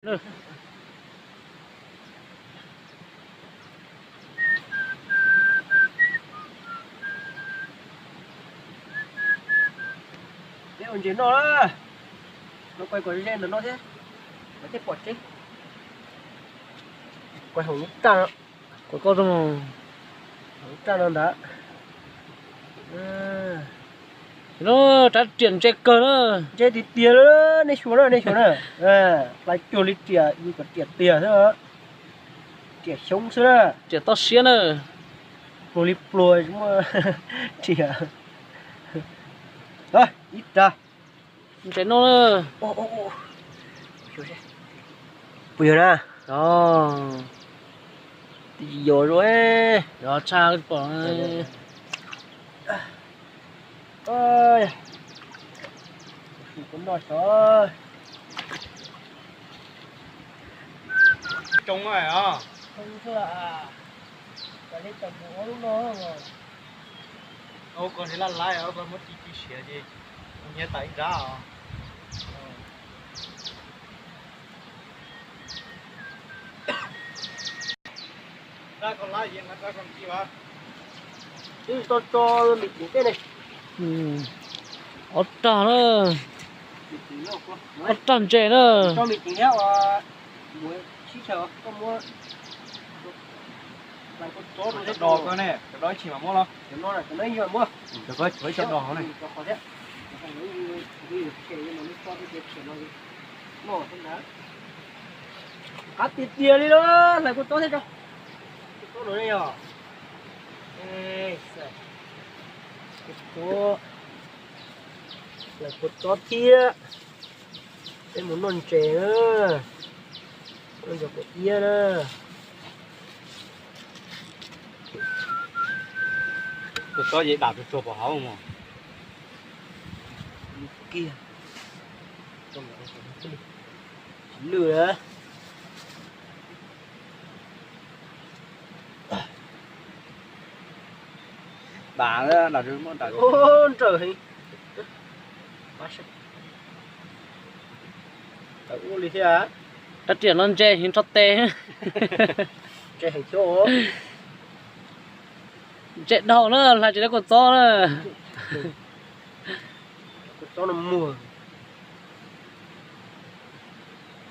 Peb ua ntses noj na. No quay kom ze ntawm no thiab, lawv thiaj pom tseeb. Quay hauv lub raj no. Quay koj rau hauv lub raj no ntag. Rab riam ntse kawg na. Ntse tiag tiag li, nej xyuas na, nej xyuas na. Hlais cuag li riam, yus kom riam tiag xwb. Riam xyoob xwb na. Riam toj siab na. Pluag li pluag, muaj riam. Ib rab. Ntses noj na. Puas yog na? Yos zoo, yos tshaj pom. Coob os. Ua koj nrhiav laj laib os, koj muab ci ci siav ces nyiav tas ib nrab os. Twb tau tso me ceev tej ne. Ob rag na. Ob rag ntses na. Cov no ib tsis mam muab los. Cov no ib tsis mam muab. Cov no cov ib tsis mam muab. Cov no cov ib tsis mam muab. Qab tiag tiag li lawm, hlais kua txob thiab tso. Kua txob no ne yog. Kua txob, hlais kua txob thiab. Peb mus noj ntses na. Noj ntses pom iab na. Kua txob ces dam tsuag tsuag pom hauv mas. Kiag. Tsis lwj na. Dam, dam, nrawm heev. Tawv ua li thiab. Rab riam no ntse heev tso tes. Ntse heev thiab. Ntse dhau na, hlais tsis tau kua txob na. Kua txob no muag.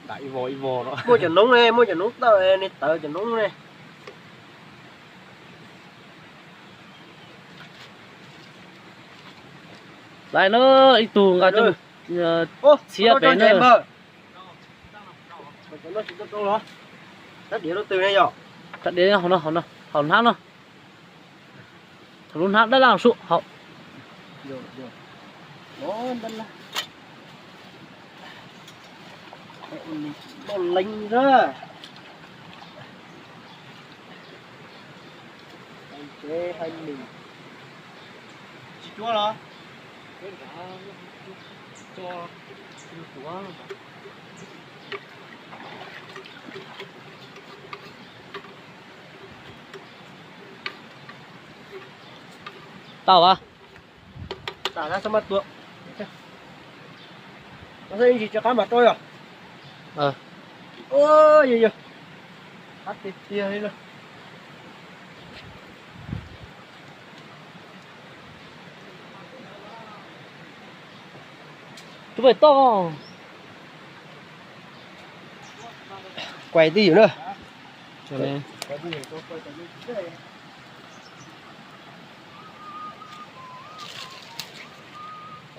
Dam ib vos ib vos no. Muaj cov noob ne, muaj cov noob tawm ne, tawv cov noob ne. Hlais na, ib tug nqa coj txhiab pem na. Rab diav hauv no, hauv hnab no. Thaum lub hnab dab laj sub hauv. Noj leej na. Tsis cuab los? Tau a. Ntsis tsis qab mas rau yog. Yog yog. Qab tiag tiag li lawm. Tus pem toj. Kuais twj ywm na.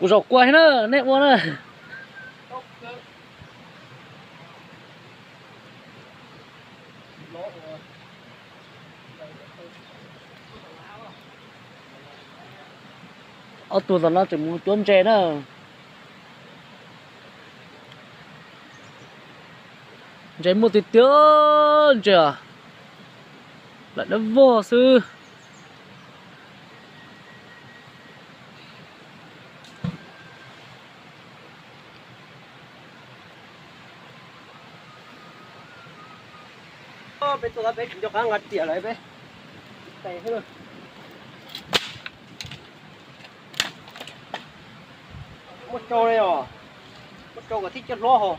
Kuv zaum kuais na, nej ua na. Ob tug tom no tseem mus cuab ntses na. Ntses muaj tiag tiag, ntses lam dawb vog xwb. Peb tuaj peb tsis nco qab nqa riam lawm peb. Muaj tsau ne os, muaj tsau kom thiaj coj hlob ho.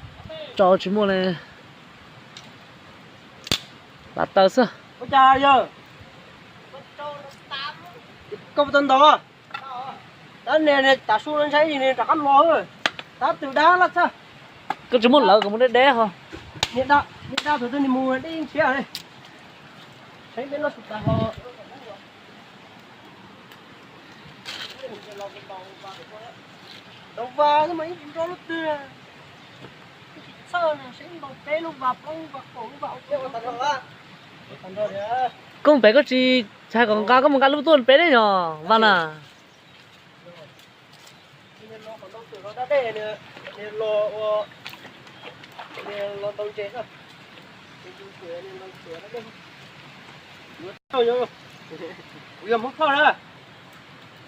Tsau tsis muaj ne. Pab taw xwb. Ua cas yawg? Koj puas tau ntaus? Tab niag tav su no ntshai ib yig nws rov qab los. Tab twg dab laj txag. Koj tsis muab lawv kom mus deb deb ho. Niag dab, niag dab thaum twg nws mus deb nrhiav li. Saib peb loj tus tas ho. Ntaus vas xwb mas ib tsis nrog lub twg. Ib tsis txhawj na, saib ntaus peb lub vas, plaub lub vas, kaum lub vas, ua Koj mus pem koj tsis hais kom nqa, koj mus nqa lub tuaj pem ne yog vas na. Kuv yog Hmoob Thoj na,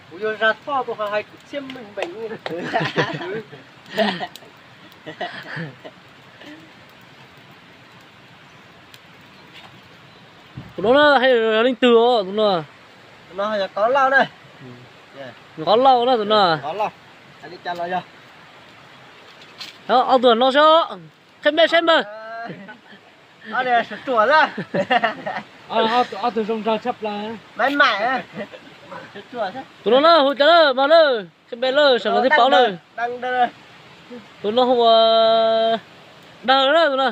kuv yog Zaj Thoj tus hais kwv txhiaj meej npeem. Tus no na, hais yog leej twg os tus no? Tus no yog Kov Lauj na. Kov Lauj na tus no. Ob tug no seb, qhib npe saib npawg. Ob tug zoo nraug tshaj plaws. Tus no na hu cas na mas na, qhib npe lawm sawv daws thiaj paub na. Tus no hu ua Dawg na tus no.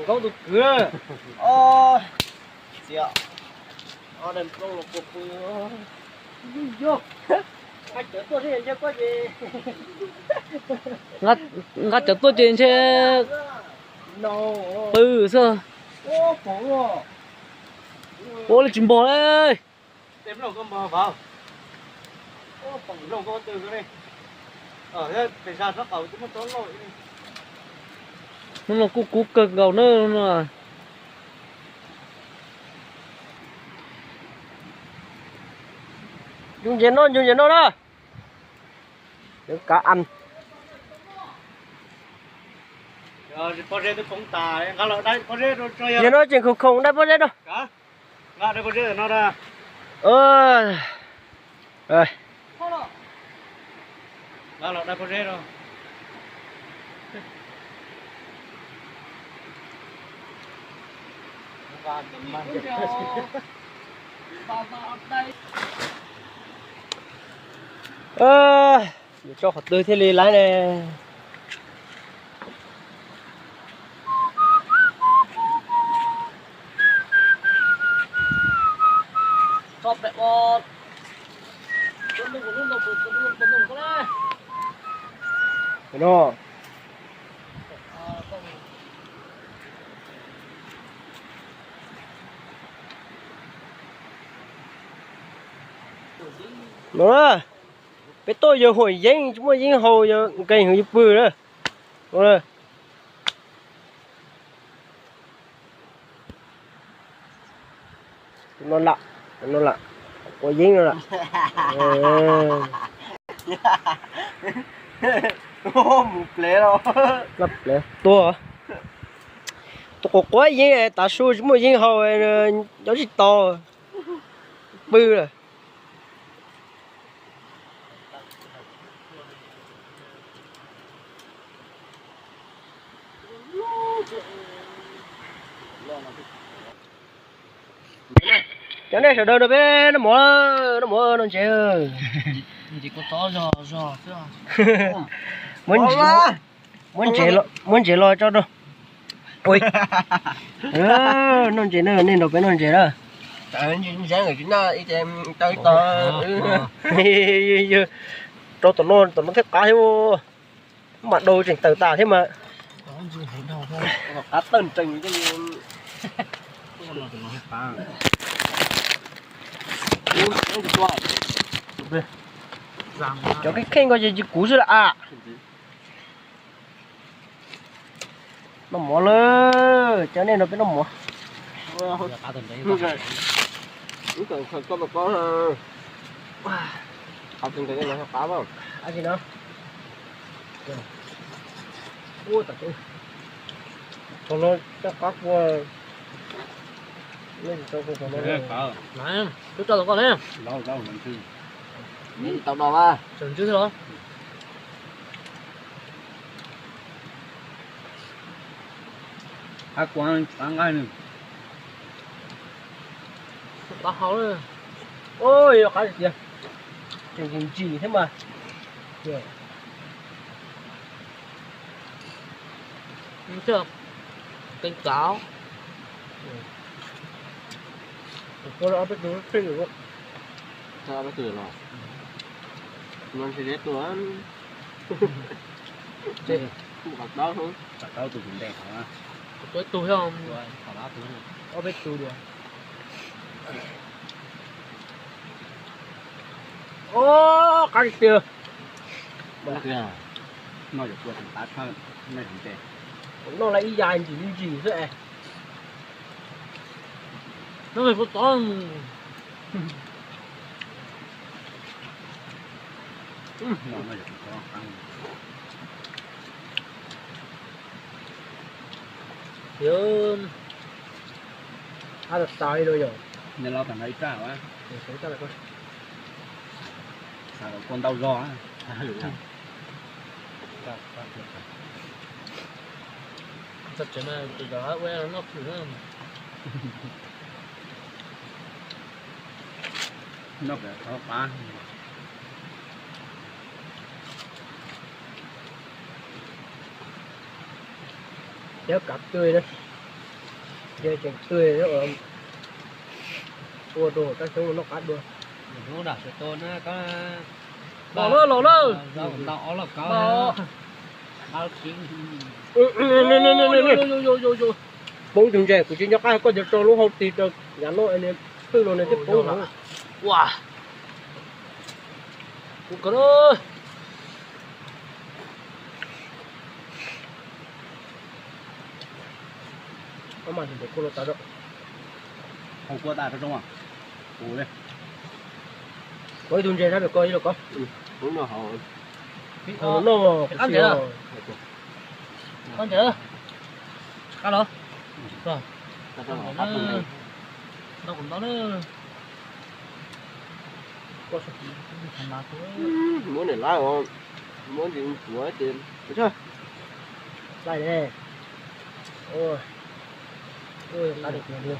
Nkauj tus kwv. Nqa cov tuaj ces ntshe pw xwb. Ua li tsis npog li. Hnub no kuj kub kawg nkaus na. Ncu ntses noj, ncu ntses noj na. Kav am. Yog no tseem khoom khoom dai pob zeb rau. Yuav tso qhov twg thiaj li laiv ne? No, peb tuaj yawg huam yeeb tsis muaj yeeb haus, yawg nkeeg heev yawg pw na. Tus no lam, tus no lam, quav yeeb no lam. Mus plev los. Tuag. Tus quav quav yeeb tav su tsis muaj yeeb haus, nyob tsis tau, pw lawm. Cov nej sawv daws no peb noj mov, noj mov noj ntses. Muab ntses los tso rau. Noj ntses na, nej nrog peb noj ntses na. Rau tom no, tom no thiaj qab thiab, mam dau tseem tawm tas thiab mas. Cov kheej kheej ko ces tsis kuv xwb las as. Noj mov lawm, cov nej no peb noj mov. Thaum no coj qab kua. Twb tso tau koj ne. Tau no mas. Tseem ntswb xwb los. Qab kuv qab nqaij nws. Qab hau. Ua yog qab tiag, tseem ntsim thiab mas. Qee kav. Ob peb tus pheej, ob peb tus los no ntshe zeb tuaj. Kuv qhov taub, qhov taub tus tus ntes qhov, tua ib tug thiab, ob peb tus li. Ob peb tus li. Ob, qab tiag. Noj yuav kua tus qab tshaj, noj tus ntes. Noj lawm ib yam ntsim ntsim xwb es. Noj kuv tov. Yog, ab, tas tas li lawm yog. Nws los tag nrho ib raj, xav kom kua ntau zog. Txog tsev mas tus zov ua noj khwm na. Noj pem qhov qab. Thiab kav twj na, yog tseem twj ua rau kab xyoob noj qab dua. Los na, los na. Poob tus ntses, kuv tsis nco qab, koj cov tso lub hau tis rau yav no, twj los nws thiaj poob no. Ua, kuv kawg. Koj mas tus ntses kua los tas rau, hau kua tas rau zoo. Ua ib tug ntses sab pem ko ib los ko. Hau no, qab ntses, qab los. Ntau kuv ntau na. Muab niam lab, muab ntsis tsuav ces, laij ne. Qab tiag tiag li.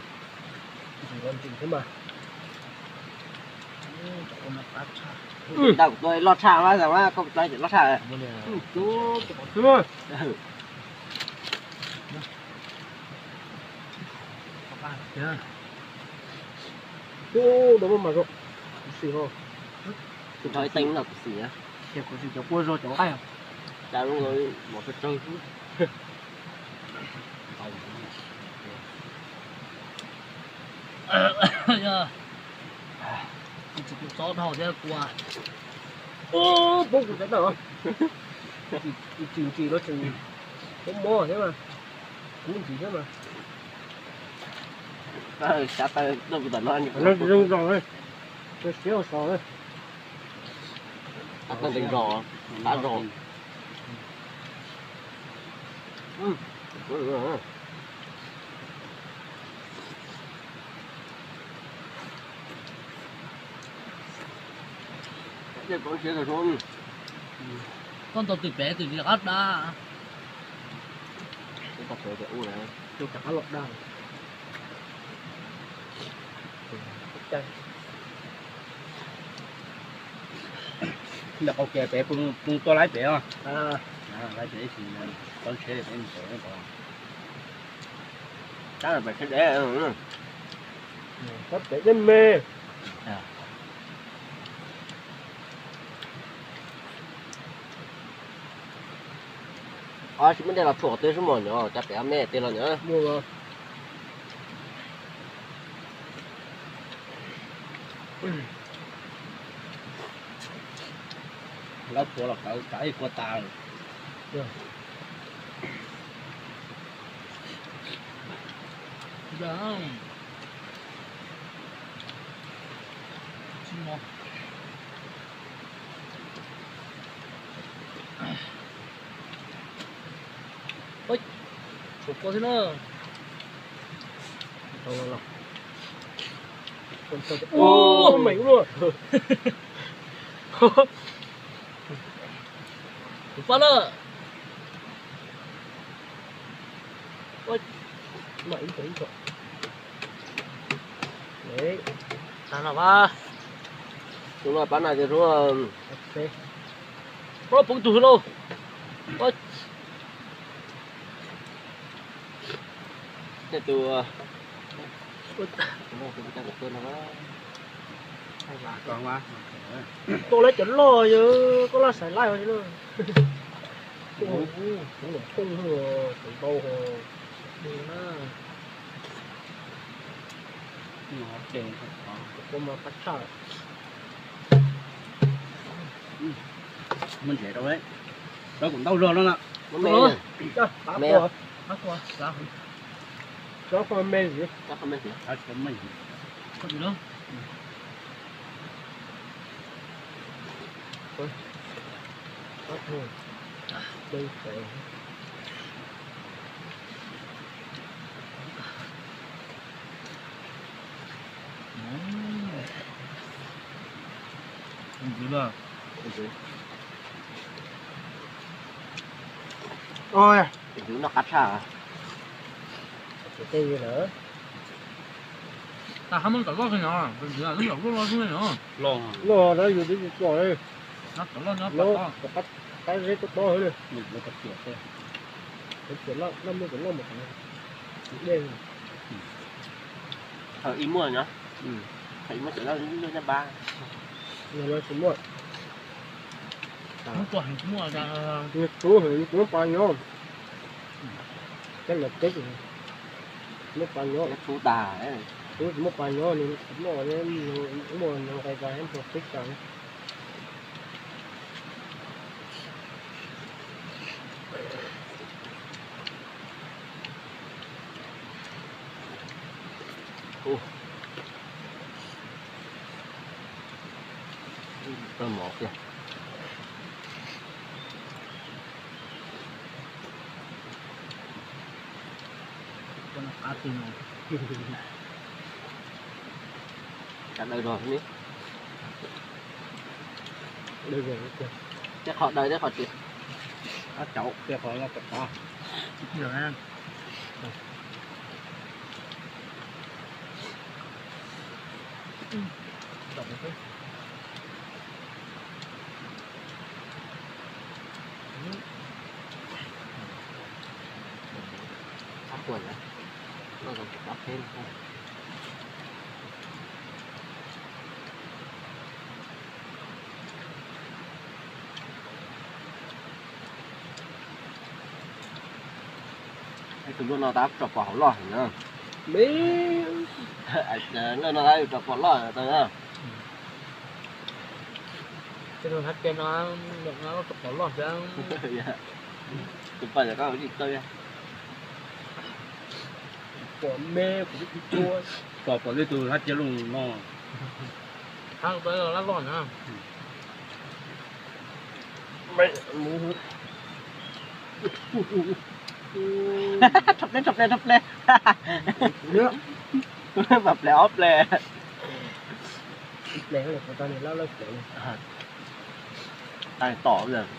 Ntsim los ntsim thiab mas. Ntau kuv tua loj tshaj mas, koj tua loj tshaj. Ub, dua mas zoo. Kuv xim ho. Kuv xim no kuv xim, ces kuv xim cov kua zog cov nqaij. Cas lub mov tsawg tsawg xwb. Tsis txhob dhau thiab kua. Poob kuv cov tawm. Tsis ntsim los tseem mob mob thiab mas. Kuv ntsim thiab mas. Xav tawm tuaj kuv tom no, no tsis zoo zog, siab ua so. Qab tawg ntees zog, qab zog. Koj ntaus twm pem twm tsis qab da. Tus rov qab los da. Ntawm qaum kev pem pw tuaj laib pem os. Laib pem ib sim, tau ntshe pem mus pem tod. Tab pem sab dev, tab pem deb me. Tsis muaj dej los tshuam twb sub mos nyom, tab pem ob me tej los nyom. Laub puav los kawv tshav ib kua tas lawm. Tshuam kua thiab na. Tus fab lawm. Ib ib tag no mas. Tus no pab na ces rub. Pab poob tug lauj. Tej tus Koj lawv cov loj yog koj laj xaiv laij os no. Kuv los phooj ntau hos. Koj mas qab tshaj. Muab ntsev rau, rau kuv ntau zog no na. Tus no qab tshaj. Tej lawm. Tau hab muab tom loj xwb no, lub tom loj loj xwb no. Loj na, yus twb tsis pom li. Tom loj no, tom qab zeb tob tob li. Loj, loj mus tom dej. Thaum ib muaj no, thaum ib muaj tseem loj loj nyab pab. Tsis muaj. Nws tub, nws tub pas nyob. Cab lawv teb, muaj pas nyob. Tub tas, tub tsis muaj pas nyob, nws loj, muaj nqe pas nyob teb tas. Tau mov kiag. Qab twg no. Qab daw zog ne. Tej qhov daw tej qhov tsis. Qab caum tej qhov loj qab. Tus luaj no tab tsom pom hauv loj heev na. Luaj no tab tsom pom loj tau na. Tus hab tias no, no tsom pom loj thiab. Tus poj niam koj tsis tau. Pom me kuv twb tsis tshua. Pom pom tej tus hab tias luaj no. Hab loj loj na. Rho pleb, rho pleb, rho pleb. Mas pleb ob pleb. Ib pleb, tau nws lab lawb pleb. Tag tom lawm.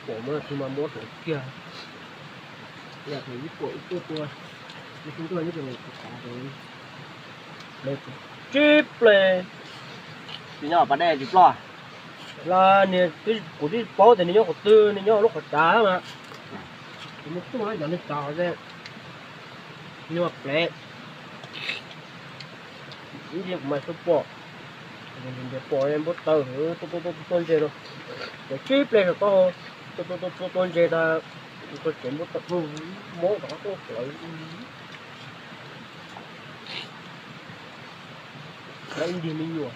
Pom muab tsis mas muab rau kiag. Yam thaum ib puas ib tuaj tua, ib tug tuaj ib tug, pleb, tsib pleb. Tsis nyob pas dej tsis ploj. Los niag kuv twb paub tias nws nyob qhov twg, nws nyob lub qhov tsav mas. Kuv mus tuaj cov neeg tsav hov xwb. Nws mas pleb. Ib ntsis kuv mas xub pom, ntiav pom npua taws tuaj tuaj ntse rau, cov tsib pleb saum taub hau tuaj tuaj tua ntse tas, tua tsev npua taws mob rov qab tuaj plawv. Ib ntig me nyuam,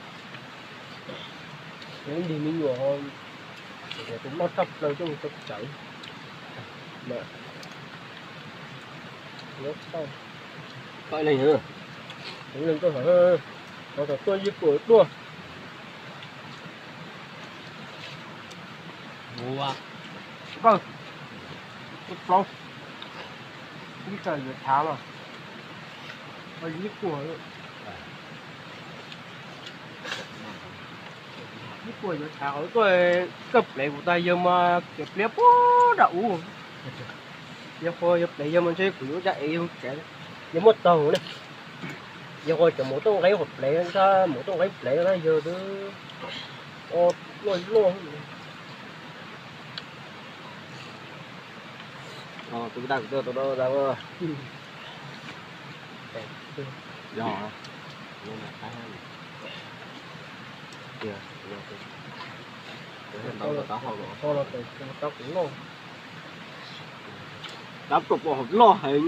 ib ntig me nyuam, tus loj tshaj plaws tuaj mus tau tsawv. Koj leeg, kuv leeg tuaj, qhov thaum tuaj ib puas tuaj. Ua, ib plaub, ib txawm yuav tshav los, ib puas. Ib puas yuav tshav qhov tuaj kawg plev kuv tas yawg mas kev pliab puag nram ub. Yog qhov yawg plev yawg mas ntshe kuv yuav ua cas es yawg tsev, yawg muaj taug ne. Yog qhov cov mus tuaj nqeeb qhov plev ntag, mus tuaj nqeeb plev na yawg twb o loj loj. Tus tas kuv twb tus da. Yog. Dab pom pom loj heev,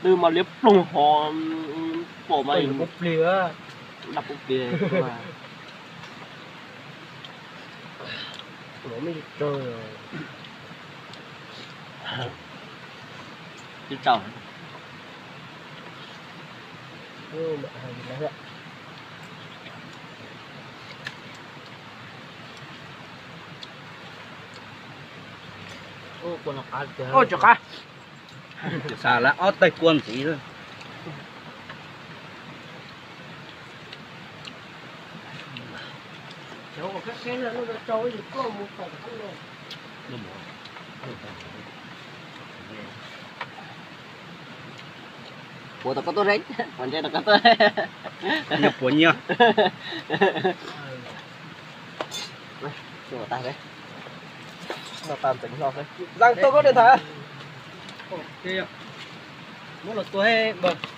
twb mas liab ploog ho pom mas dab pub plig. Twb tsaus. Ua tsis qab. Xav lawv ob teg kua ntxiv xwb. Puas tau koj tuaj, puas tau koj tuaj. Nyias puas nyias. Tag ntxeev hlo xwb. Zaj tuaj koj li ntawd. Muab los tua npawg.